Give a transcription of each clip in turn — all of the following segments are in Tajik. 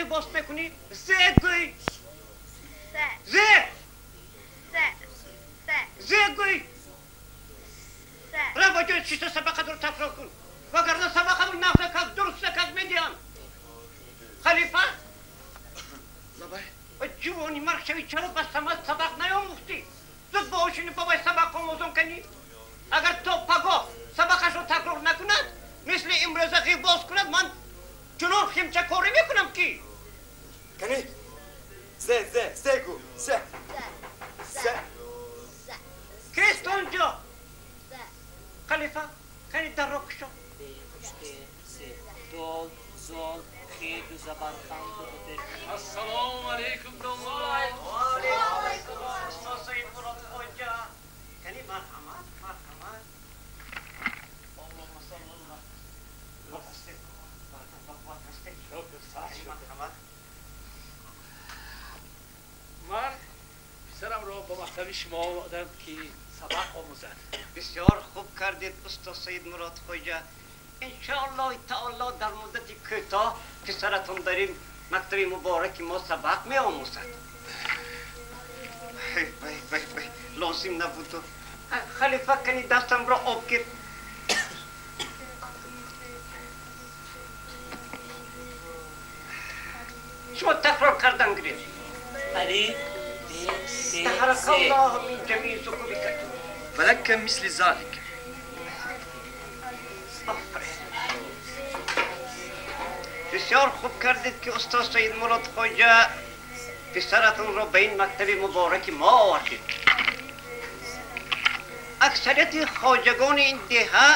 ғибос мекунӣ? Зе гӯй! Зе! Зе гӯй! Рав ба ҷои шишта сабақатро такрор кун, вагарна сабақамро нағзакак дурустакак медиҳам. Халифа? Ҷувони марг шавӣ, чаро ба Самад сабақ наёмӯхтӣ? Зуд бо ошини бобай сабақ омӯзон кунӣ. Агар то пагоҳ сабақашро такрор накунад, мисли имрӯза ғибос кунад, ман чунон химчакорӣ мекунам ки. Кани? Зе, зе, зе гӯ, зе. Зе. Кист онҷо? Халифа, кани дарро кушо. Дол, зол, хе, ду забарханд. Ассалому алайкум, домулло. Устод Саид Мурод хоҷа. Кани марҳамат, марҳамат. Аллоҳумма салли аллоҳ. Ман писарамро ба мактаби шумо овардам, ки сабақ омӯзад. Бисёр хуб кардед, устод Саид Мурод хоҷа. Иншоаллоҳи таоло дар муддати кӯтоҳ писаратон дар ин мактаби мубораки мо сабақ меомӯзад. Лозим набуду. Халифа, кани дастамро об гир. Шумо такрор кардан гиред. Алиф, б, с, Таҳарака Аллоҳу мин ҷамии зукубика. Валака мисли залик. Бисёр хуб кардед, ки устод Саид Мурод хоҷа писаратонро ба ин мактаби мубораки мо овардед. Аксарияти хоҷагони ин деҳа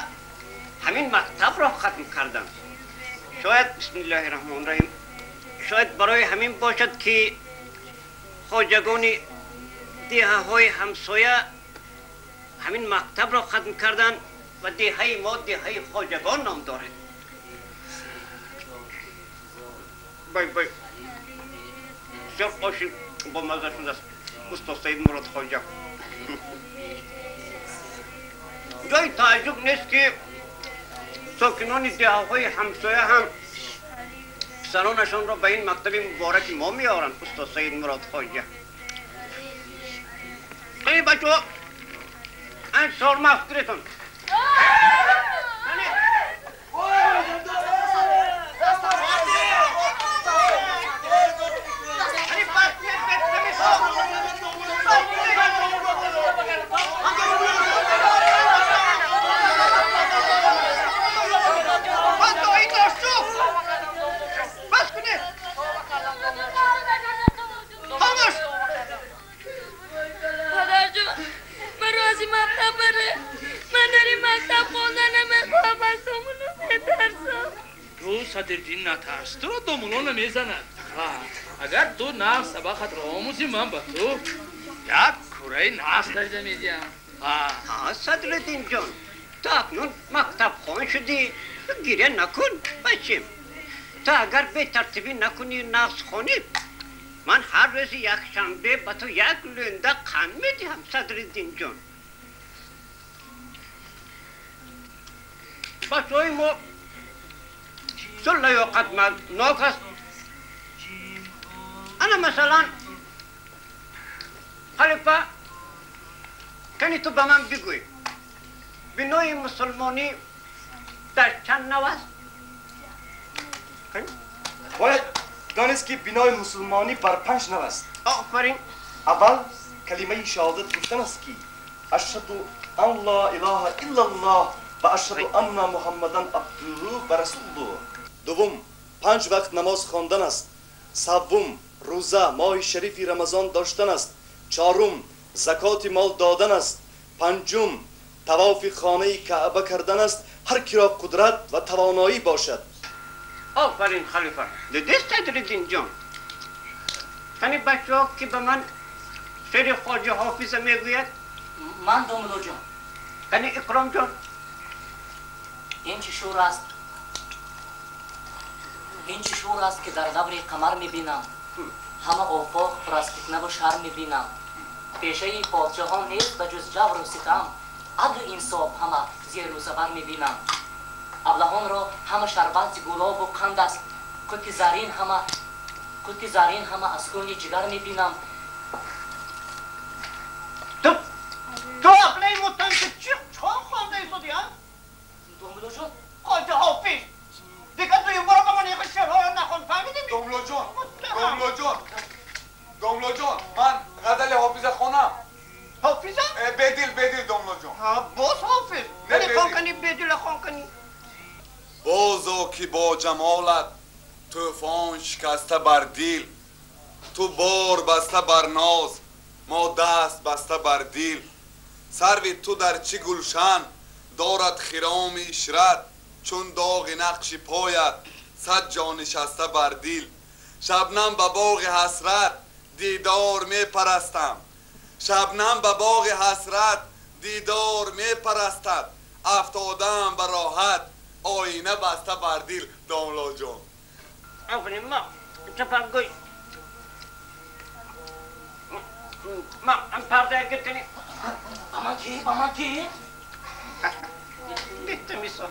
ҳамин мактабро хатм карданд. Шояд, бисмиллаҳи раҳмони раҳим, шояд барои ҳамин бошад, ки хоҷагони деҳаҳои ҳамсоя ҳамин мактабро хатм карданд ва деҳаи мо деҳаи хоҷагон ном дорад. Бай, бай, бисёр оши бомазза шудааст, устод Саид Мурод хоҷа. Ҷои тааҷҷуб нест, ки сокинони деҳаҳои ҳамсоя ҳам писаронашонро ба ин мактаби мубораки мо меоранд, устод Саид Мурод хоҷа. Эй бачаҳо, ан чормағз гиретон. Садриддин, натарс, туро домулло намезанад. Агар ту нағз сабақатро омӯзӣ, ман ба ту як кураи нағз харида медиҳам. Садриддин ҷон, ту акнун мактабхон шудӣ, гиря накун, бачем. Ту агар бетартибӣ накунӣ, нағз хонӣ, ман ҳар рӯзи якшанбе ба ту як лӯнда қанд медиҳам, Садриддин ҷон. Бачаҳои мо бисёр лаёқатнок аст. Ана масалан, халифа, кани ту ба ман бигӯй, бинои мусулмонӣ дар чанд нав аст? Бояд донист, ки бинои мусулмонӣ бар панҷ нав аст. Офарин. Аввал калимаи шаҳодат гуфтан аст, ки ашҳаду ан ла илаҳа иллаллоҳ ва ашҳаду анна Муҳаммадан абдуҳу ва расулуҳ. Дуввум, панҷ вақт намоз хондан аст. Саввум, рӯза моҳи шарифи Рамазон доштан аст. Чорум, закоти мол додан аст. Панҷум, тавофи хонаи Каъба кардан аст, ҳар киро қудрат ва тавоноӣ бошад. Офарин, халифа. Дидӣ, Садриддин ҷон? Кани бачаҳо, ки ба ман шеъри хоҷа Ҳофиза мегӯяд? Ман, домуллоҷон. Кани Иқром ҷон. Ин чӣ шӯр аст, ин чӣ шӯр аст, ки дар даври қамар мебинам? Ҳама офоқ пур аз фитнаву шар мебинам. Пешаи подшоҳон нест ба ҷуз ҷавру ситам, адлу инсоф ҳама зеру забар мебинам. Аблаҳонро ҳама шарбати гулобу қанд аст, қути зарин ҳама قوت زرین همه از خون جگر میبینم. تو عقلی متن که چی خوانده ایستادی ها؟ داملا جان خواجه حافظ دیگه تو این بارا به من یه شعرها را نخوان، فهمیدی؟ داملا جان داملا جان داملا جان من غزل حافظ خوانم. حافظم؟ بدیل بدیل داملا جان. ها باز حافظ نه خوان کنی بدیل خوان کنی. بازو که با جمالت طوفان شکسته بر دل، تو بار بسته بر ناز ما دست بسته بر دل. سرو تو در چه گلشن دارد خرام عشرت، چون داغ نقش پایت صد جا نشسته بر دل. شبنم به باغ حسرت دیدار می پرستم، شبنم به باغ حسرت دیدار می پرستد، افتادم به راحت آینه بسته بر دل. داملا جان آفرین. ما چپرگوی ما هم پرده گیر کنی. با من کی؟ با من کی؟ دیده میسا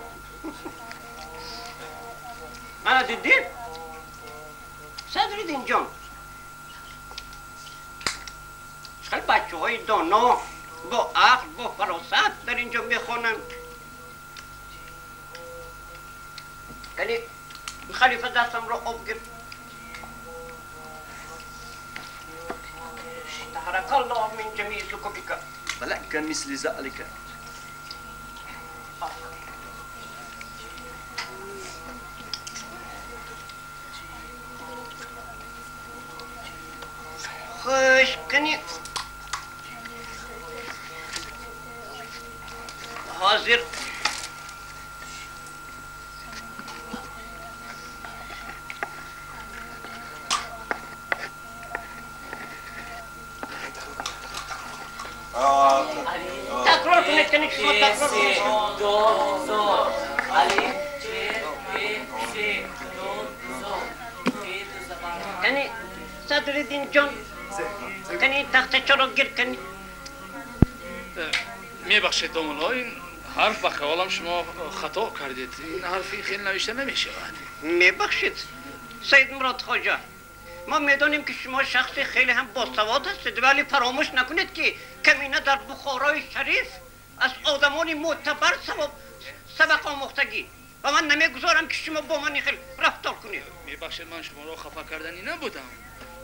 من دیدی؟ صدرالدین جان خیلی بچه های دانا با عقل با فراست در اینجا میخوانند. یعنی خلیفه دستم را آب گرفت. تحرك الله من جميع سكوكك ولك مثل ذلك. خوش کنی حاضر. تکرار کنید کنید شما تکرار کنید. دو دو الف ج ب س دو دو کنی صدرالدین جان کنی تخته چرا گیر کنی. میبخشید داملا، این حرف به خیالم شما خطا کردید. این حرفی خیلی نوشته نمیشود. میبخشید سید مراد خواجه، ما میدانیم که شما شخص خیلی هم باسواد هستید، ولی فراموش نکنید که کمینه در بخارای شریف از آدمان معتبر سبق آموختگی و من نمیگذارم که شما با من خیلی رفتار کنید. میبخشید من شما را خفه کردنی نبودم.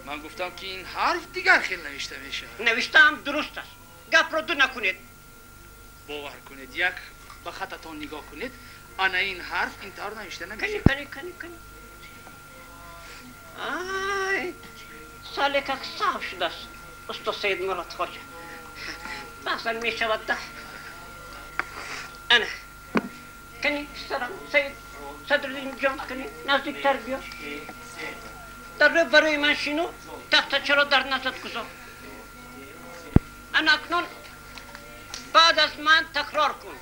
من گفتم که این حرف دیگر خیلی نوشته میشه. نوشته هم درست است، گپ را دو نکنید. باور کنید یک به خطتان نگاه کنید، انا این حرف اینطور نوشته نمیشه. کنی کنی کنی کنی. آی سالک صاف شده است استاد سید مراد خواجه. بحثا میشود ده. انا کنی سلام سید صدرالدین جان کنی نزدیکتر بیا. در رو برای من شینو تخته چرا در نزد گذار. انا اکنون بعد از من تکرار کن.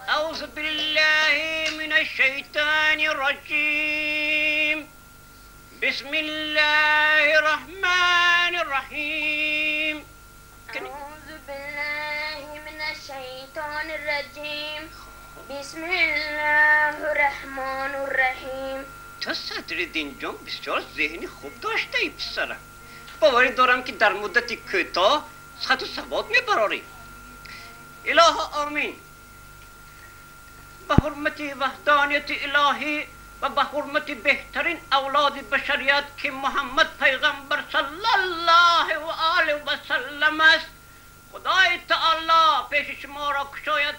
أعوذ بالله من الشیطان الرجیم. بسم الله الرحمن الرحیم. أعوذ بالله من الشیطان الرجیم. بسم الله الرحمن الرحیم. تو صدرالدین جان بسیار ذهن خوب داشته ای پسرم. باوری دارم که در مدت کوتاه خط و سواد میبراری. اله آمین. به حرمت وحدانیت الهی و به حرمت بهترین اولاد بشریت که محمد پیغمبر صلی الله و آله و سلم است، خدای تعالی پیش شما را کشاید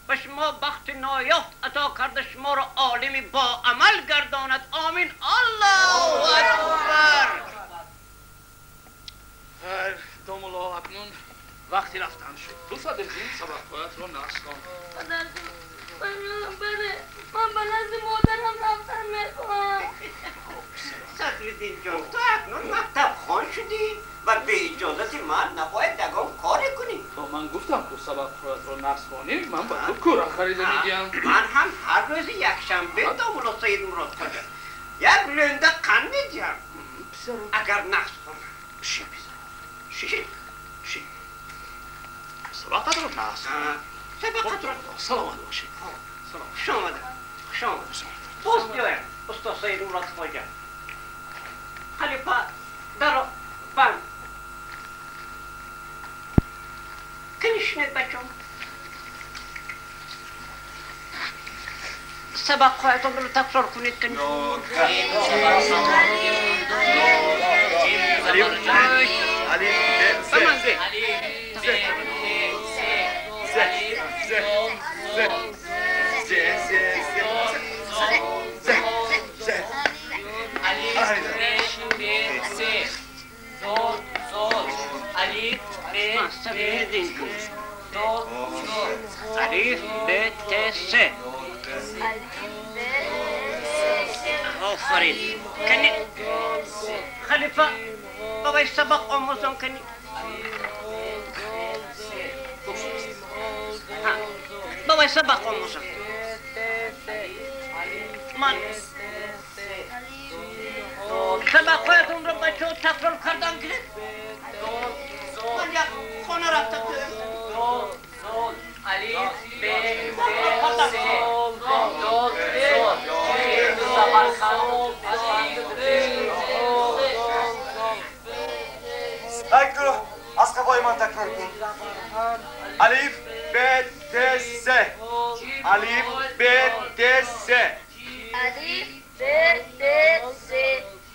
و شما بخت نایافت عطا کرده شما را عالم با عمل گرداند. آمین. الله اکبر. داملا اکنون وقتی رفتن شد. تو صدرالدین سبق‌هایت را نقش کن. من به نزد مادرم رفتن میخوام. صدرالدین جان تو اکنون مکتب خوان شدی و به اجازت من نباید دگام کاری کنی. تو من گفتم تو سبق‌هایت را نقش کنی، من با تو کوره خریده میدیم. من هم هر روز یک شنبه داملا سید مراد خواجه یک لنده قند میدیم اگر نقش کنم. شی پسرم شی شی سبقت را نقش کن. سبقت را. سلامت باشید. خوش آمده. خوش آمده. باز بیایم استاد سید مراد خواجه. خلیفه در بند کنشنید بچه سبق خواهتون رو تکرار کنید کنید الف ب ت س آفرین کنی خلیفه بابای سبق آموزان کنی بابای سبق آموزان من سبق هایتون رو بچه ها تکرار کردن گرفت من یک خانه رفتم الف ب ت س دال زال تکرار از قفای من تکرار کن الف ب ت س الف ب ت س الف ب ت س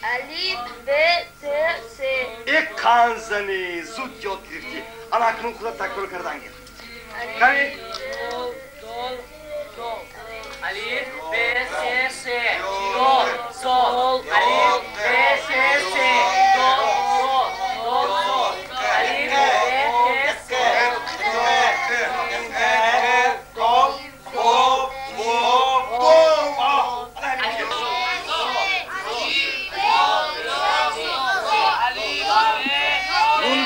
الف ب ت س ای قانزنی زود یاد گرفتی انا اکنون خودت تکرار کردن گرفت کنی الف ب س س دال زال الف ب س س دال زال دال زال الف ب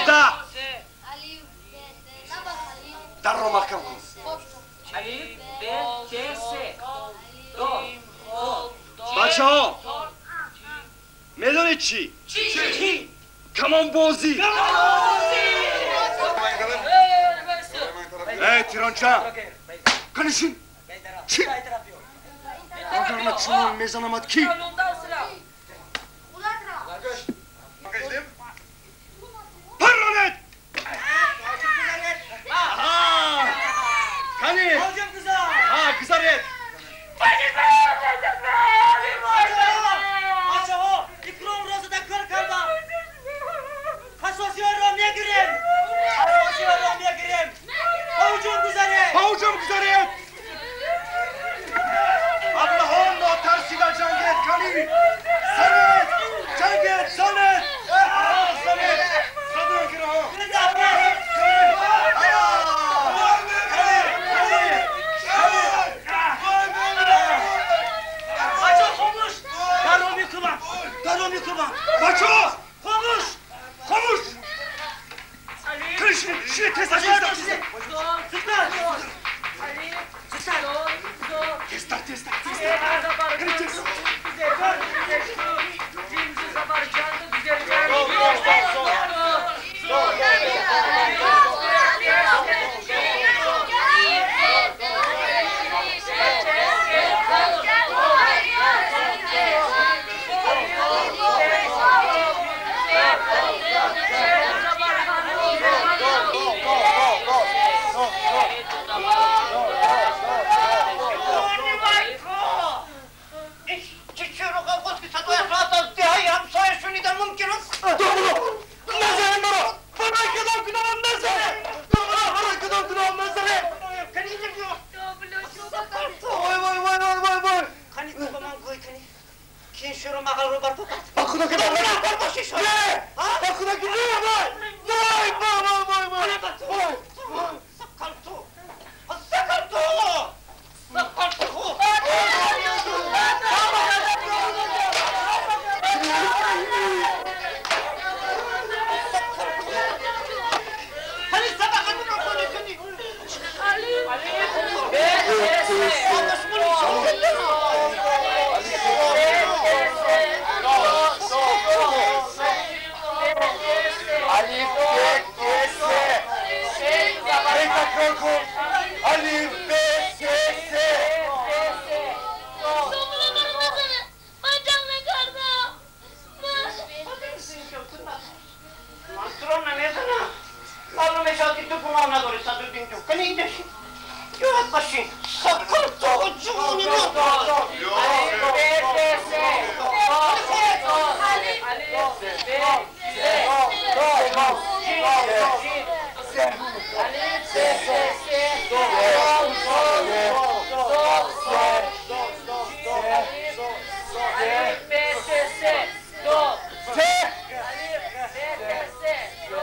ت س در رو محکم کن الف ب ت س دال بچه ها میدونید چی؟ چی؟ کمان بازی ای تیرانچه کنشین چی؟ اگر چون میزنمت کی؟ پرانت کنی ها گذارید بچه ها اکرام را تکرار کردم خصوصی ها را میگیریم خصوصی ها را میگیریم هجوم گذارید هجوم گذارید ابلهان ناترسیده جنگید کنی سنت جنگید سنت سنت صدر گیره ها بچه ها خاموش خاموش کنشین شیه تست تست تست تست تست надорӣ, Садриддин ҷон. Кани инҷа шин. Ёд башин. Саккар то ҷавони ман.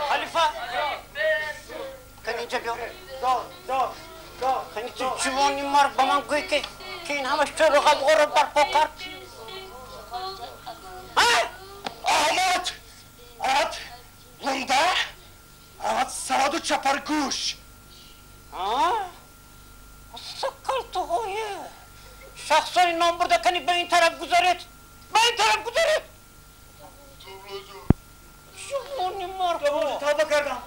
خلیفه کن اینجا بیا. کن تو جوانی مرد به من گوی که این همه شور و غوغا رو برپا کرد. آمد آمد لنده آمد سواد و چپرگوش. سکر تو هایه شخصانی نام برده کنی به این طرف گذارید، به این طرف گذارید. جوانی مرد توبه کردم.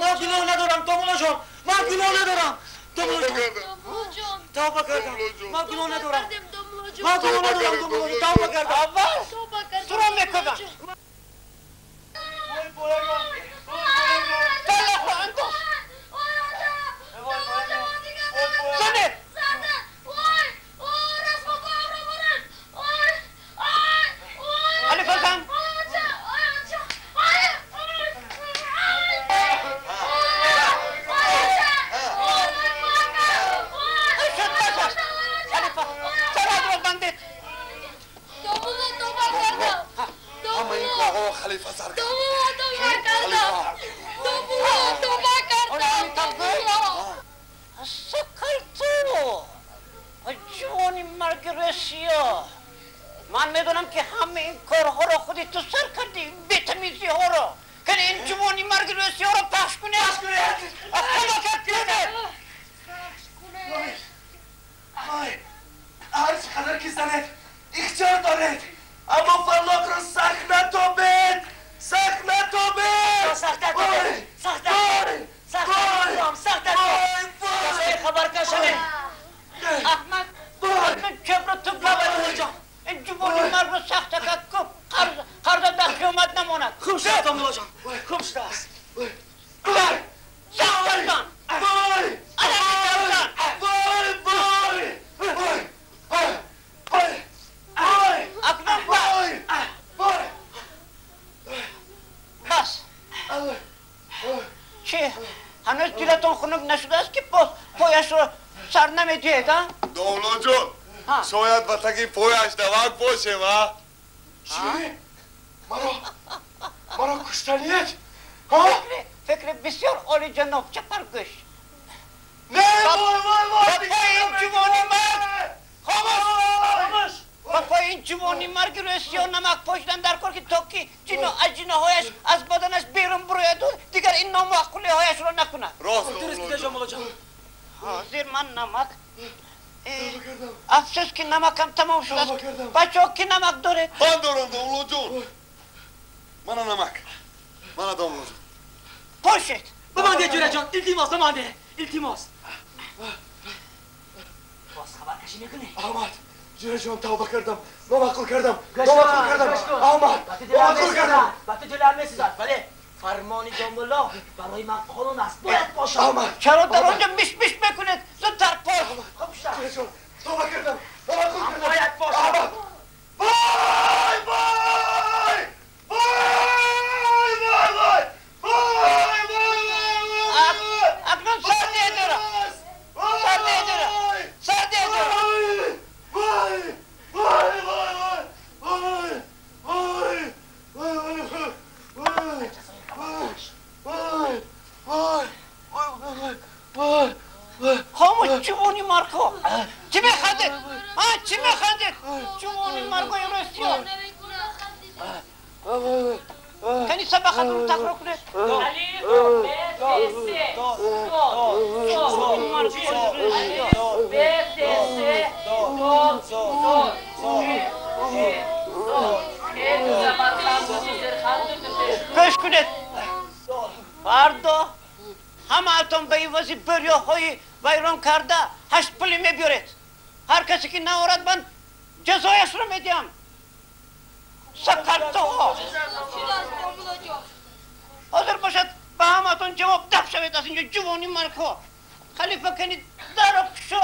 من گناه ندارم دوملا جان. من گناه ندارم دوملا جان. توبه کردم. من گناه ندارم. من گناه ندارم دوملا جان. توبه کردم. تو را میکوبم. من میدونم که همه این کارها را خودت تو سر کردی، بی‌تمیزی ها را. که این جوانی مرگ روسیه را پخش کنه. پخش کنه. از فلاکت کنه. آی هر چقدر که زنت اختیار دارد، اما فلاک را سخت نتابد. سخت نتابد. سخت نتابد. سخت نتابد. سخت نتابد. سخت نتابد. خبر کشنه. احمد احمد چبر تو بابا این جوانی مرد رو سخت کرد که قرض در قیامت نماند. خوب شد دوملا جان. خوب شده است. سخت کن. وای وای وای وای وای وای اکنون وای وای بس. چه هنوز دلتون خنک نشده است که پایش رو سر نمیدهید؟ دوملا جان شاید به تکی پایش دوک باشیم. ها چی؟ مرا کشتنیت؟ ها؟ فکر بسیار عالی جناب چپرگوش. نه وای وای وای با پای این جوانی مرگ خاموش. با پای این جوانی مرگ روسیه نمک پاشیدن در کار که تا که اجینه‌هایش از بدنش بیرون بروید و دیگر این نامعقولی هایش را نکند. راست درست جان. حاضر من نمک افسوس که نمکم تمام شد است. بچه ها که نمک دارد؟ من دارم دوملا جان. من نمک. من دوملا جان. پاشید. بمانده جوره جان. التماس بمانده. التماس. باز خبر کشی میکنی؟ آمد. جوره جان توبه کردم. نامعقول کردم. نامعقول کردم. آمد. نامعقول کردم. با تو دلم میسوزد ولی فرمان دوملا برای من قانون است. باید باشد. آمد. چرا در آنجا میش میش میکنید؟ زودتر پاش. جوره جان توبه کردم. نامعقول کردم. باید باشد. وای وای وای وای وای وای وای. اکنون سر دیده را. سر دیده را. سر دیده را. وای وای وای وای وای وای وای وای وای وای وای وای. خاموش جوانی مارکو. چی میخندید؟ ها چی میخندید؟ جوانی مارکو روسیه. کنی سبخت رو تکرار کنید. الف ب ت س دو ب ت س دو دو گوش کنید. فردا همه‌تان به عوض بریاهای ویران کرده 8 پولی میبیارید. هر کسی که نورد من جزایش رو میدیم. سکرتوها حاضر باشد. ба ҳаматон ҷавоб даф шавед аз инҷо ҷувони маргҳо. Халифа кани даро кушо.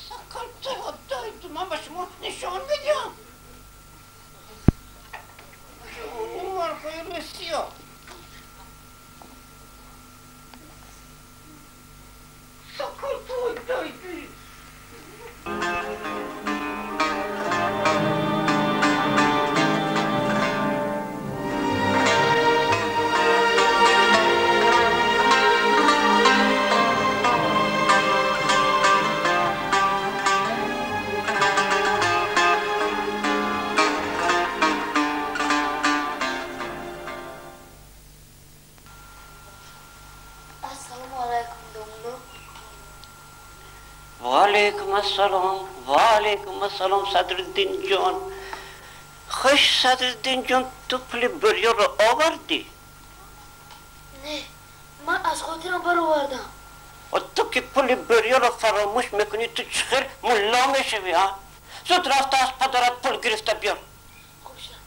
Сакалту ман ба шумо нишон медиҳам. Ҷувони маргҳои Русия. Сакалту дайду. السلام و علیکم السلام صدرالدین جان. خوش صدرالدین جان، تو پول بریا رو آوردی؟ نه، من از خاطرم برآوردم. و تو که پول بریا رو فراموش میکنی تو چخیر ملا میشوی ها؟ زود رفته از پدرت پول گرفته بیار. خوب شد.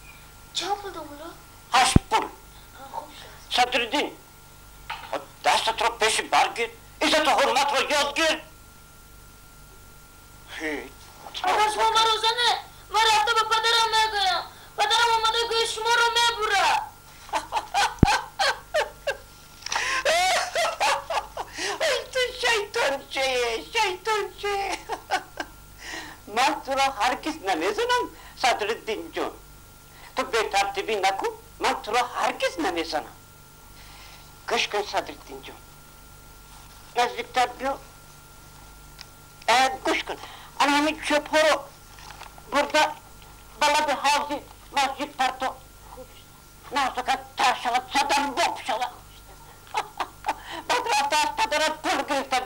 چند پول داملا؟ 8 پول. خوب شد. صدرالدین دستت رو پیش برگیر، عزت و حرمت رو یاد گیر. اگر شما مرا زنه، من رفته به پدرم میگویم. پدرم آمده گوی شما رو میبره. ای تو شیطان چه، شیطان چه. من تو را هرگز نمیزنم صدرالدین جان. تو به ترتیبی نکن، من تو را هرگز نمیزنم. گوش کن صدرالدین جان، نزدیکتر بیا. گوش کن، انا همین چوب ها رو برده بلد حوض مسجد پرتو. نه سکت تا شود صدم باب شود. بعد رفته از پدرت پول گرفته